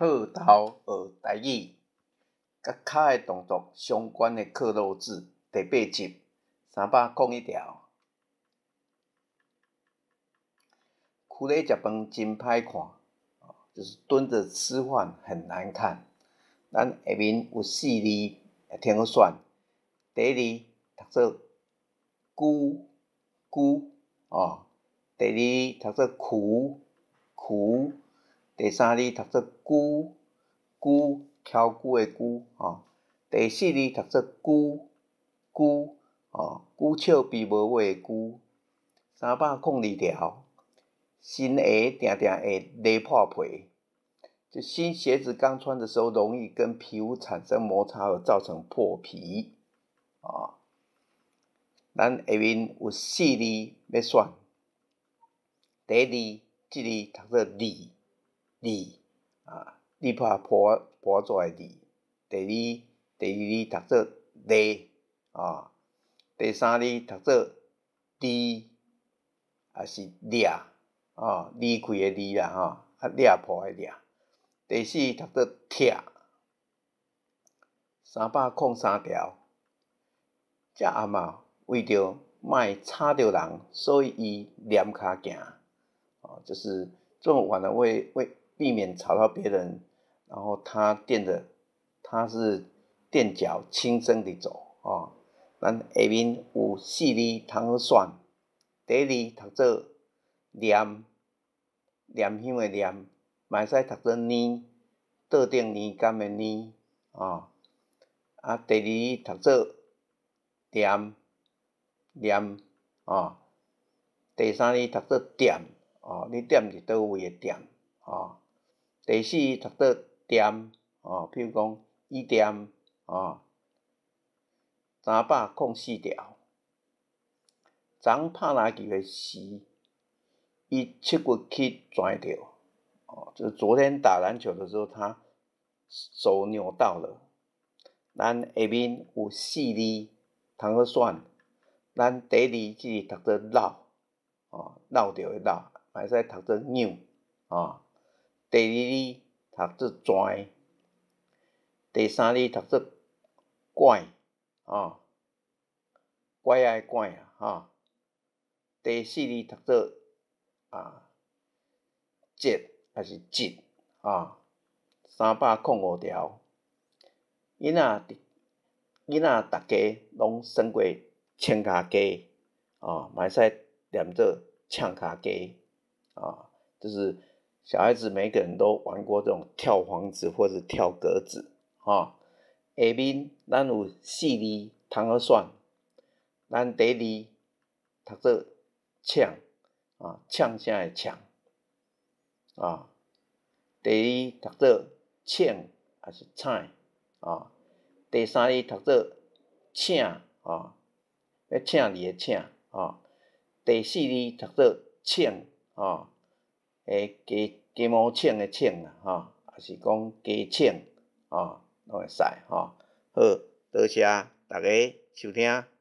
好投學台語，佮跤的動作相關的克漏字第八集301條。趺咧食飯真歹看，就是蹲著吃飯很難看。咱下面有四字通好選，第一字讀做龜龜哦，第二字讀做趺趺，第三字讀做龜龜，蹺龜的龜吼，第四字讀做龜龜哦，龜笑鱉無尾的龜。302條，新鞋定定會勒破皮，就新鞋子剛穿的時候，容易跟皮膚產生摩擦而造成破皮。啊，咱下面有四字欲選，第一字，這字讀做離離啊，離破破破紙的離。第二，第二字讀做犁啊，第三字讀做離，抑是掠啊，離開的離啦吼，啊掠破的掠。第四字讀做拆，303條。這阿嬤為著莫吵著人，所以伊躡跤行。哦，就是這麼晚了，為避免吵到別人，然後他踮著，他是踮腳輕聲地走。哦，咱下面有四字通好選，第一字讀做念，念香的念，嘛會使讀做奶，桌頂奶柑的奶，哦，啊，第二字讀做念，念，哦，第三字讀做踮，哦，你踮佇佗位的踮，哦，第四字讀做墊，哦，譬如講椅墊，哦，304條。昨昏拍籃球的時，伊膝骨去跩著，哦，就是昨天打籃球的時候，他手扭到了。咱下面有四字通好選，咱第一字這字讀做落，哦，落著的落，嘛會使讀做扭，哦。第二字讀做跩，第三字讀做拐，哦，拐仔的拐啊，吼。第四字讀做啊，節抑是節，啊，305條。囡仔囡仔逐家攏耍過穿跤雞，哦，嘛會使念做搶跤雞，啊，就是小孩子每個人都玩過這種跳房子或者跳格子，吼。下面咱有四字通好選，咱第一字讀做搶，啊，搶聲的搶，啊，第二字讀做請抑是請，啊，第三字讀做請，啊，欲請你的請，啊，第四字讀做請，啊，雞雞毛請的請啦，吼，抑是講雞請，啊，攏會使，吼。好，多謝逐家收聽。